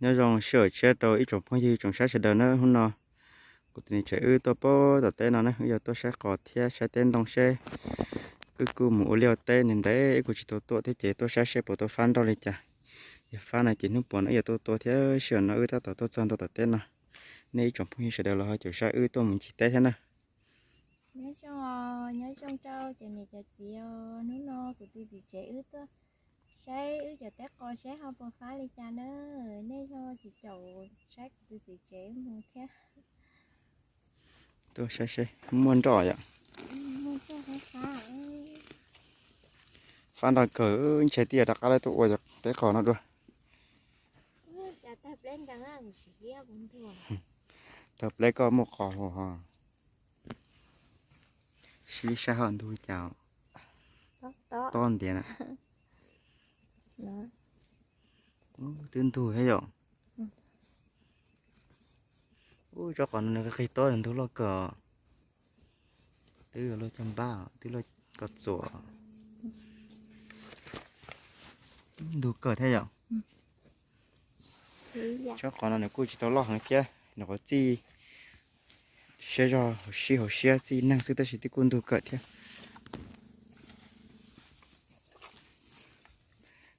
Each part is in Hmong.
Nyob zoo sij hawm tshiab rau ib tsoom phooj ywg tsoom saib sawv daws na. Hnub no kuv tus niam tsev wb tuaj pab tom teb no na, wb yuav tuaj saib qos thiab saib teb ntoo seb. Wb kuj mus ua liaj ua teb ntev ntev wb kuj tsis tau tuaj thiab ces tuaj saib seb puas tau fab nroj li cas. Yog fab no ces hnub puas no wb yuav tuaj tua thiab sij hawm no wb tab tom tuaj txog ntua tom teb no. Nej ib tsoom phooj ywg sawv daws los ho caum saib wb tuaj mus ncig teb thiab na. Nyob zoo, nyob zoo rau cov niam cov txiv os. Hnub no kuv tus txiv tsev wb tuaj saib wb cov teb qos seb ho puas fab li cas na. Nej ho caum caum saib kuv tus txiv tsev mus thiab. Tuaj saib seb muaj nroj yom. Fab nroj kawg, ntshe twb yuav rov qab tuaj ua cov teb qos no dua. Tawg pleb koj muaj qos hos. Sib saib ho ntug cas tob ntiav na. Twb ntug thiab yom. Ub, tsob qos no nws qig tob ntug loj kawg. Twb luag cog npab, twb luag koj txuas. Ntug kawg thiab yom. Tsob qos no nws kuj tsis tau loj heev thiab, nws qhov txij siab zog hauv siab hauv siab txij neeg xwb tab sis twb kuj ntug kawg thiab.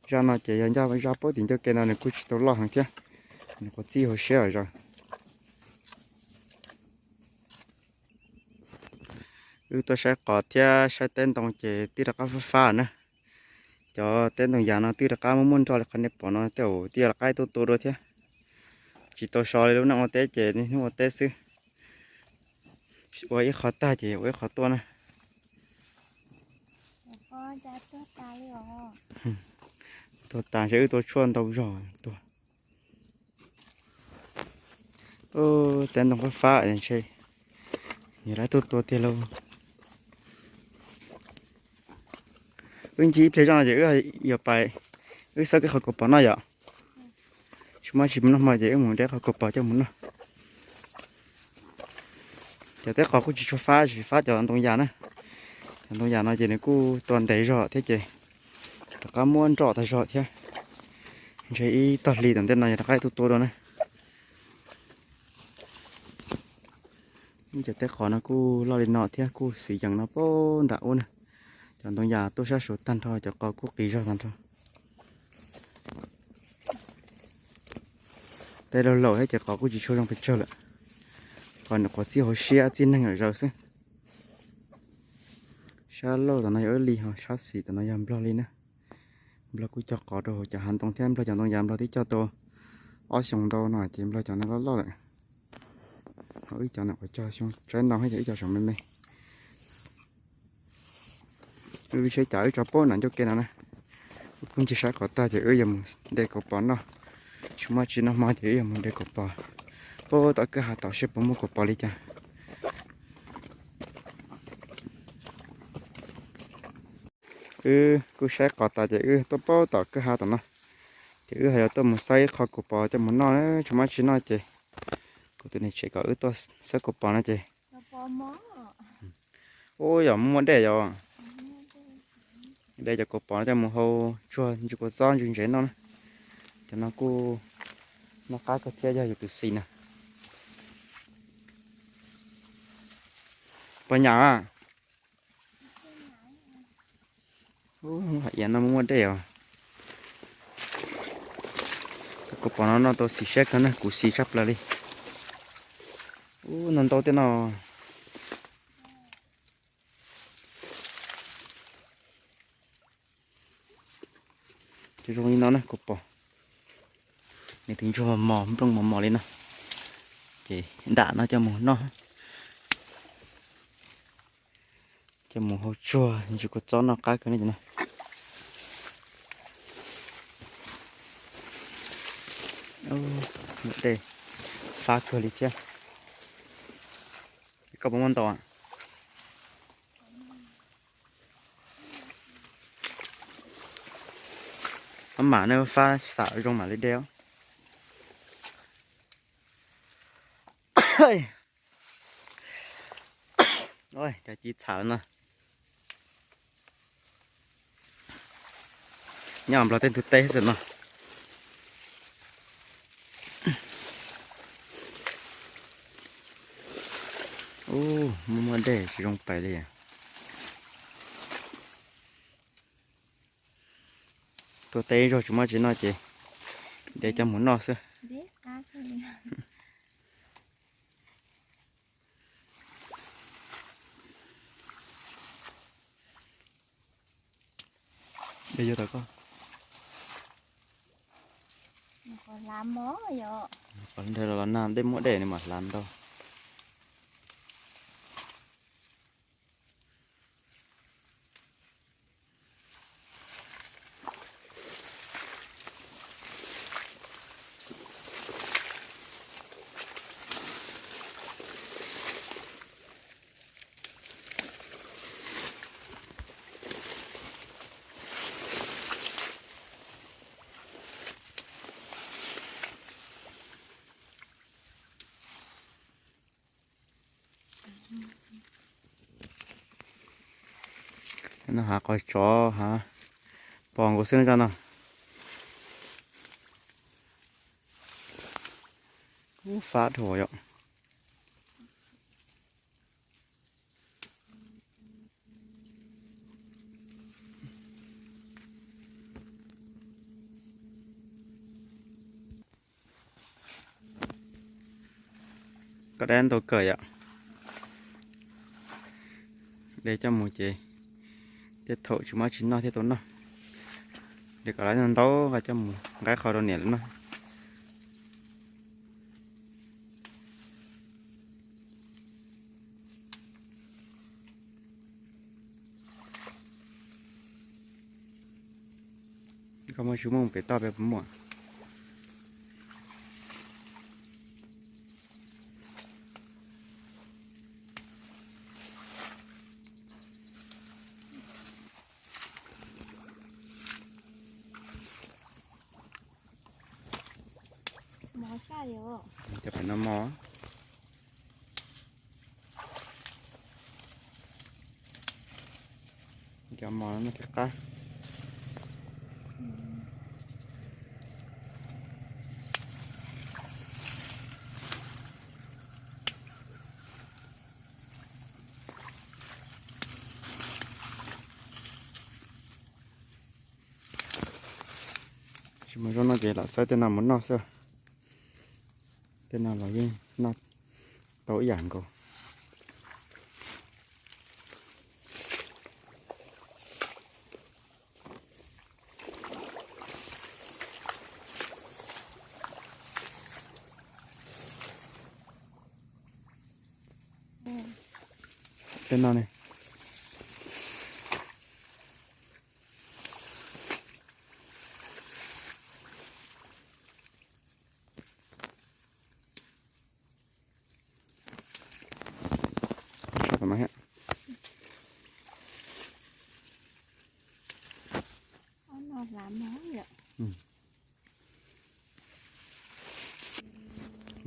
Zaj no ces yog ncaj zaj pab tim ncauj ke no nws kuj tsis tau loj heev thiab, nws qhov txij hauv siab os zog. Wb tuaj saib qos thiab saib teb ntoo ces twb rov qab fab fab na. Cov teb ntoo yas no twb rov qab muaj muaj nroj li qhov nej pom no tej zaum twb yuav rov qab tuaj tua dua thiab. Tsis tau so li lub neej ua teb ces niaj hnub ua teb xwb. Ua ib qho tag ces ua ib qho tuaj na. Tuag tas ntshe wb tua tshuaj ntau zog tuag. Teb ntoo fab fab ntshe yog lawv tuaj tua tiag lauj. Wb ncig ib pliag zoj no ces wb yuav pais, wb xawb kiag qhov kaus pos noj yom. Tsis muaj tsis mus noj hmo ces wb mus de qhov kaus pos coj mus noj. Cov teb qos kuj tsis tshua fab, tsis fab cov ntoo yas na. Cov ntoo yas no ces nws kuj tua ntev zog thiab ces rov qab muab nroj tag zog thiab. Ntshe ib tog hli tom ntej no yog rov qab tuaj tua dua na. Ib cov teb qos no kuj loj li no thiab kuj xis yees no pab nram ub na. Cov ntoo yas tuaj sab suav tag nrho, cov qos kuj qis zog tag nrho. Tej laug laus thiab ces qos kuj tsis tshua zoo pes tsawg lawm. Qos nws qhov txij hauv siab txij neeg yom zaws xwb. Sab laug tom no yog ib li ho sab xis tom no yog nplog li na. Nplog kuj cog qos rau hauv cov hav ntoo thiab nplog cov ntoo yas nplog twb cog tau ob xyoos ntau no ces nplog cov no loj loj lawm. Ho wb cov no kuj cog xyoo tsaib ntau thiab ces wb cov saum me me. Wb saib cas wb tso pab nram ncauj ke no na. Wb kuj ncig saib qos tag ces wb yuav mus de kaus pos noj. Tsis muaj tsis noj hmo ces wb yuav mus de kaus pos pab tom kwj ha tom seb puas muaj kaus pos li cas. Wb kuj saib qos tas ces wb tuaj pab tom kwj ha tom no. Ces wb ho yuav tuaj mus xawb ib qho kaus pos coj mus noj, tsis muaj tsis noj ces kuv tus niam tsev kom wb tuaj xawb kaus pos no ces ub, yog muaj dej yom. De cov kaus pos no coj mus hau tsuag ntsis kua txob ntsis ntsev noj na. Cov no kuj noj qab kawg thiab yog yus tus xis na. Puas nyam? Ub, hais iav no muaj dej os. Cov kaus pos no noj tau xis siab kawg na, kuv xis tshaj plaws li. Ub, no ntau tej no. Cov zoo li no na kaus pos, nws twb ntsuag mos mos nplooj mos mos li no. Ces dam no coj mus noj, coj mus hau tsuag ntsis kua txob noj qab kawg ne. Dej fab kawg li thiab. Koj puas muaj ntau? Maj mam ne, fab xam zoo mam li de os. Cov ci txham no nyob nplog tej ntug teb xwb no. Ub, muaj muaj dej tsis zoo pais li. Tuaj teb ib zaug tsis muaj tsis noj ces de coj mus noj xwb. De yuav tau koj. Qhov ntawd los nag dej muaj dej nws mam hlav ntau. No hav qhov tsov hav pos nkaus xwb no. Ub, fab dhau yom. Koj dab ntau kawg yom. De coj mus ces tej thaum tsis muaj tsis noj thiaj tau noj. De kom lawv ntau nqa coj mus nqa qhov rau niam lawv noj. Koj muaj tsis muaj pem toj peb puas muaj? Cov pem no mos. Cov mos no thiaj qab. Tsis muaj zaub noj ces lam xawb tej no mus noj xwb. Tej no los yeej noj tau ib yam nkaus. Tej no ne.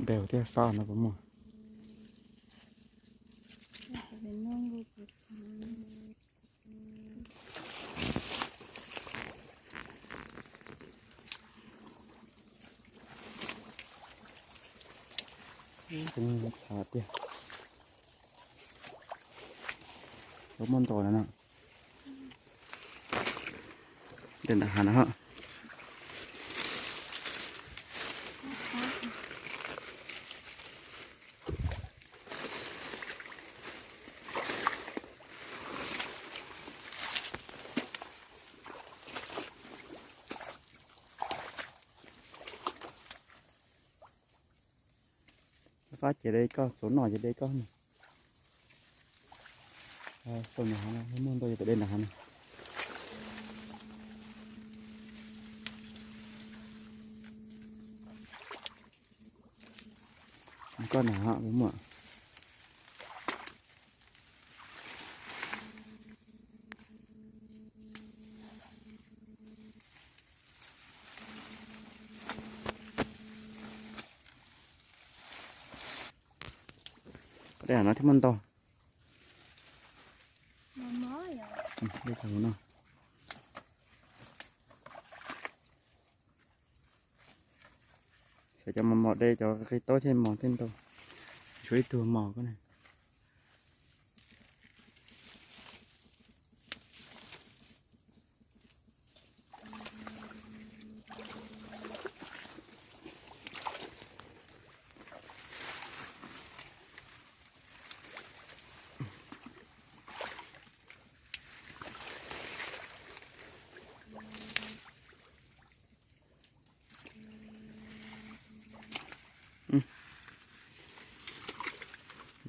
Npeu thiab fab no puas muaj? Txhav tiag. Muaj ntau no na. Dej nram hav no. Fab ces de koj, txaus noj ces de koj. Xaus nram hav no muaj ntau, yog pem dej nram hav no. Koj nram hav puas muaj? Dej hav no thiaj muaj ntau. Xav cov mos mos de cov qig taub thiaj mos thiaj ntau. Tshuav ib tug mos ko ne.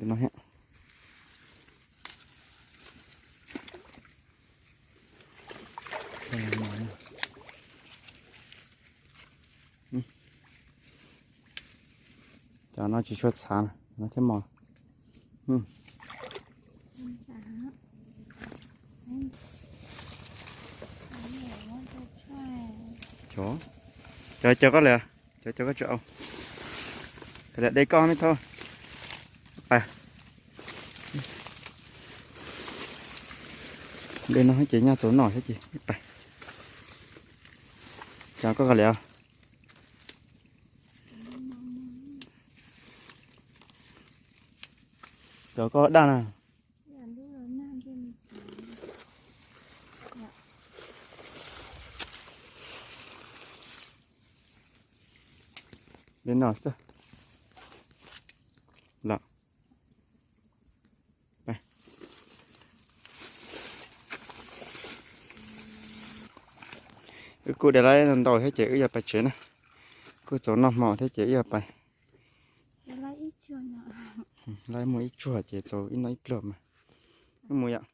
Tus no thiab. Cov no tsis tshua txhav, no thiab mos. Cov, cov koj lawm, cov cov koj tsis au. Kav liam de koj me thauj. Pais. De no ces nyaj txaus noj thiab ces pais. Cov koj kav liam. Cov koj daj na. Li no xwb los. Wb kuj de laib ntau thiab ces wb yuav pais tsev na. Kuj txaus noj hmo thiab ces wb yuav pais. Laib muaj ib tsuag ces txaus ib noj ib pluag mas. Wb mus yom.